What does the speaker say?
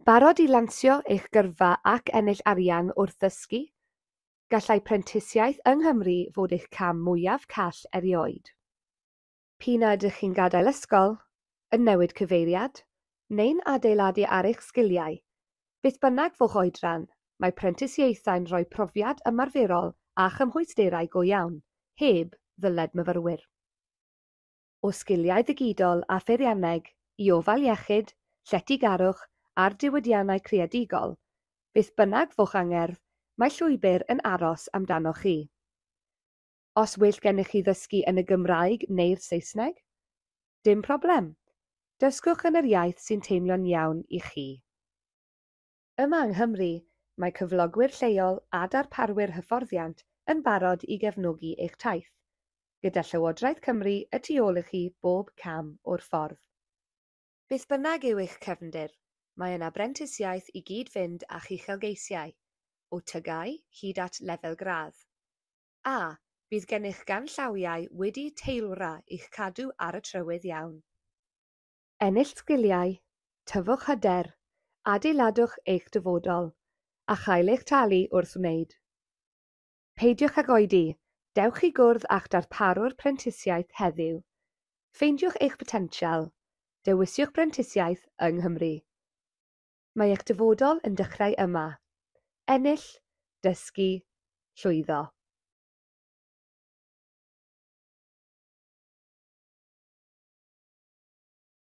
Barod i lansio eich gyrfa ac ennill arian wrth ddysgu? Gallai prentisiaeth yng Nghymru fod eich cam mwyaf call erioed. P'un a ydych chi'n gadael ysgol, yn newid cyfeiriad, neu'n adeiladu ar eich sgiliau, beth bynnag fo'ch oedran, mae prentisiaethau'n rhoi profiad ymarferol a chymhwysterau go iawn, heb ddyled myfyrwyr. O sgiliau ddigidol a pheirianneg i ofal iechyd, lletygarwch a'r diwydiannau creadigol, beth bynnag fo'ch angerdd, mae llwybr yn aros amdanoch chi. Os well gennych chi ddysgu yn y Gymraeg neu'r Saesneg? Dim problem. Dysgwch yn yr iaith sy'n teimlo'n iawn i chi. Yma yng Nghymru, mae cyflogwyr lleol a darparwyr hyfforddiant yn barod i gefnogi eich taith, gyda Llywodraeth Cymru y tu ôl i chi bob cam o'r ffordd. Beth bynnag yw eich cefndir, mae yna brentisiaeth i gyd-fynd â'ch uchelgeisiau, o TGAU hyd at lefel gradd. A, bydd gennych ganllawiau wedi teilwra i'ch cadw ar y trywydd iawn. Ennill sgiliau, tyfwch hyder, adeiladwch eich dyfodol, a chael eich talu wrth wneud. Peidiwch ag oedi, dewch i gwrdd â'ch darparwr prentisiaeth heddiw. Ffeindiwch eich potensial. Dewisiwch brentisiaeth yng Nghymru. Mae eich dyfodol yn dechrau yma. Ennill, dysgu, llwyddo.